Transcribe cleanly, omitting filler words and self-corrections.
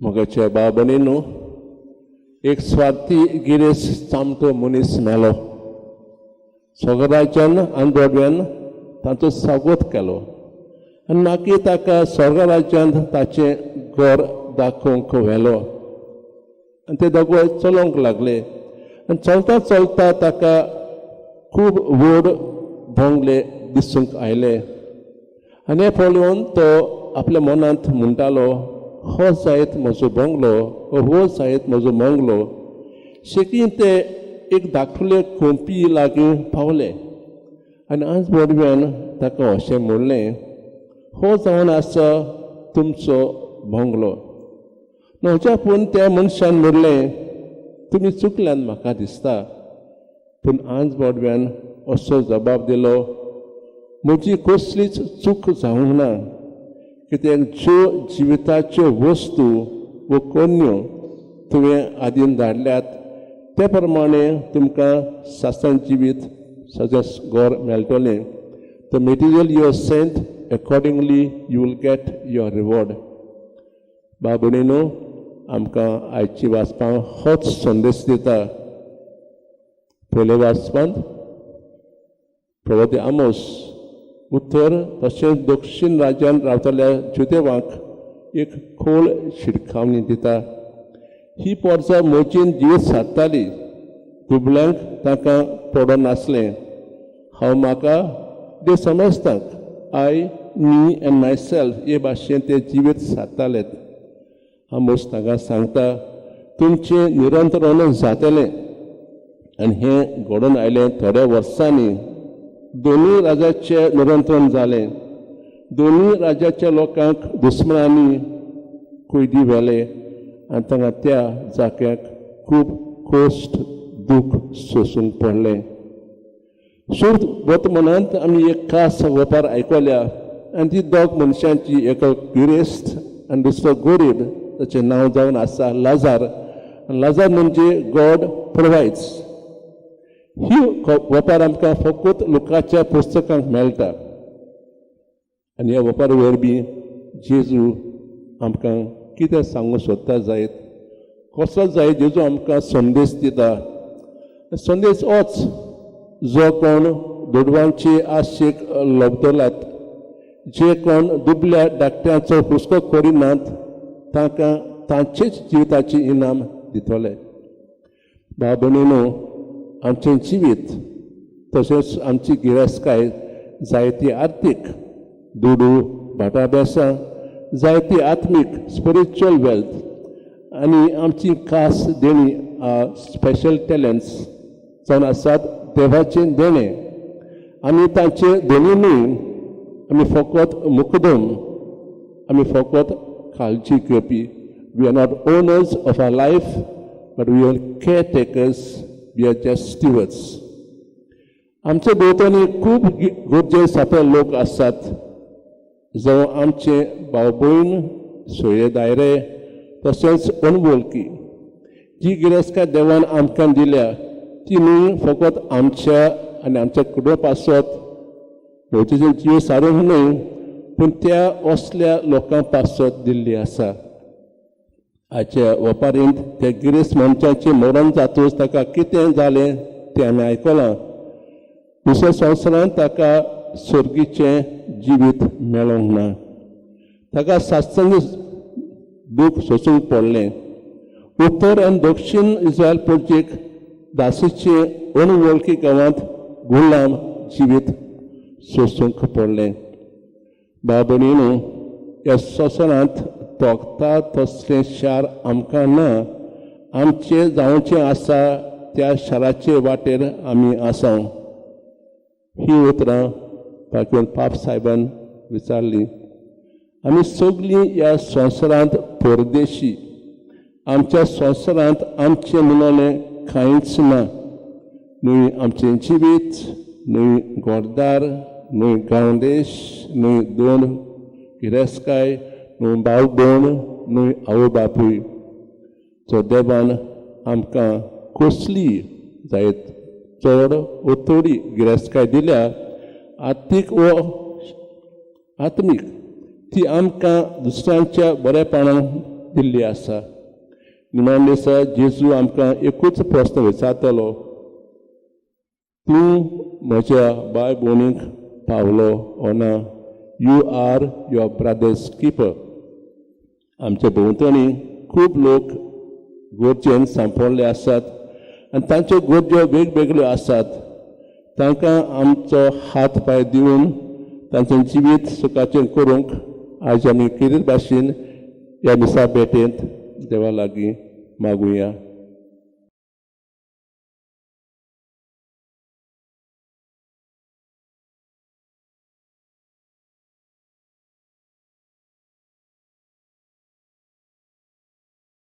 मोगाच्या बाबणीनो, एक स्वार्थी गिरेस्त चामटो मनीस मेलो. स्वर्गराज्यान आनी तांचो स्वागत केलो आनी मागीर ताका स्वर्गराज्यांत ताचें घर दाखोवंक व्हेलो आनी ते दोगूय चलोवंक लागले आनी चलता चलता ताका खूब व्हड बंगले दिसूंक आयले आनी हें पळोवन तो आपल्या मनांत म्हणटालो, हो जायत म्हजो बंगलो, हो जायत म्हजो बंगलो. शेकीं ते एक धाकटुले खोंपी लागीं पावले आनी आज बोडव्यान ताका अशें म्हणलें, हो जावन आसा तुमचो बंगलो. म्हज्या पूण त्या मनशान म्हणलें, तुमी चुकल्यान म्हाका दिसता. पूण आज बोडव्यान असो जबाब दिलो, म्हजी कसलीच चूक जावंक ना, कित्याक ज्यो जिविताच्यो वस्तू वो कोन्यो तुवें आदीन धाडल्यात ते प्रमाणे तुमकां सासन जिवीत सजस घर मेळटलें. The material you sent, accordingly you will get your reward. बाबणीनो, आमकां आयची वाचपां होच संदेश दिता. पयले वाचपांत प्रवती आमोस उत्तर तशेंच दक्षिण राज्यांत रावतल्या जुदेवांक एक खोल शिटकावणी दिता. ही पोरसां मजेन जिवीत सारताली. दुबळ्यांक तांकां पडोन नासलें. हांव म्हाका ते समजताक, I, me and my self हे भाशेन ते जिवीत सारतालेत. आमोस तांकां सांगता, तुमचें निरंतरण जातलें. आनी हें घडोवन आयलें थोड्या वर्सांनी दोनूय राजाचें निरंतरण जालें. दोनूय राज्याच्या लोकांक दुस्मनांनी कैदी व्हेले आनी तांकां त्या जाग्याक खूब कश्ट दूख सोसूंक पडलें. शुद्ध वर्तमानांत आमी एक खास वेपार आयकल्या आनी ती दोग मनशांची, एक गिरेस्त आनी दुसरो गरीब. ताचें नांव जावन आसा लाजार. लाजार म्हणजे गॉड प्रोवायड्स. ही वेपार आमकां फकत लुकाच्या पुस्तकांत मेळटा आनी ह्या वेपार वरवीं जेजू आमकां कितें सांगूंक सोदता जायत? कसो जायत जेजू आमकां संदेश दिता? संदेश होच, जो कोण दुडवांचे आशेक लब्दलात, जे कोण दुबल्या धाकट्यांचो हुस्को करिनात, तांकां तांचेच जिविताचें इनाम दितले. भाव भयणीनो, आमचें जिवीत तशेंच आमची गिरेस्तकाय, जायती आर्थीक दुडू भाटाबेसां, जायती आत्मीक स्पिरिच्युअल वेल्थ आनी आमची खास देणी, स्पेशल टॅलंट्स जावन आसात देवाचें देणें. आमी तांचे धनी न्हय. आमी फकत मुकदम, आमी फकत काळजी घेवपी. We are not owners of our life, but we are caretakers, we are just stewards. आमच्या भोंवतणी खूब गरजे सापे लोक आसात, जावं आमचे भाव भयण, सोयरे दायरे तशेंच अनवळखी. जी गिरेस्तकाय देवान आमकां दिल्या ती न्हय फकत आमच्या आनी आमच्या कुटुंबा पासत, भोवतेचें जीव सारूंक न्हय, पूण त्या असल्या लोकां पासत दिल्ली आसा. आयच्या वेपारींत त्या गिरेस्त मनशाचें मरण जातूच ताका कितें जालें तें आमी आयकलां. दुसऱ्या संवसारांत ताका सर्गीचें जिवीत मेळोंक ना. ताका सात्संग दूख सोसूंक पडलें. उत्तर आनी दक्षिण इस्रायल प्रजेक दासीचे अनवळखी गांवांत गुलाम जिवीत सोसूंक पडलें. भाव भयणीनो, ह्या संवसारांत तोखता तसलें शार आमकां ना. आमचें जावचें आसा त्या शाराचे वाटेर आमी आसा. ही उतरां बाकीन पाप साहेबान विचारली. आमी सगळीं ह्या संवसारांत परदेशी. आमच्या संवसारांत आमचें म्हणलें कांयच ना, न्हय आमचें जिवीत, न्हय घरदार, न्हय गांवदेश, न्हय दोन गिरेस्तकाय, न्हय भाव भयण, न्हय आवय बापूय. जो देवान आमकां कसली जायत चड वो थोडी गिरेस्तकाय दिल्या, आर्थीक वो आत्मीक, ती आमकां दुसऱ्यांच्या बरेपणाक दिल्ली आसा. निमाण्या दिसा जेजू आमकां एकूच प्रस्न विचारतलो, तूं म्हज्या बाय भयणीक पावलो ओ ना? You are your brother's keeper. आमच्या भोंवतणी खूब लोक गरजेन सांपडले आसात आनी तांच्यो गरज्यो वेगवेगळ्यो आसात. तांकां आमचो हात पांय दिवन तांचें जिवीत सुखाचें करूंक आयज आमी किरीत भाशेन ह्या मिसा भेटेंत देवा लागीं मागुया.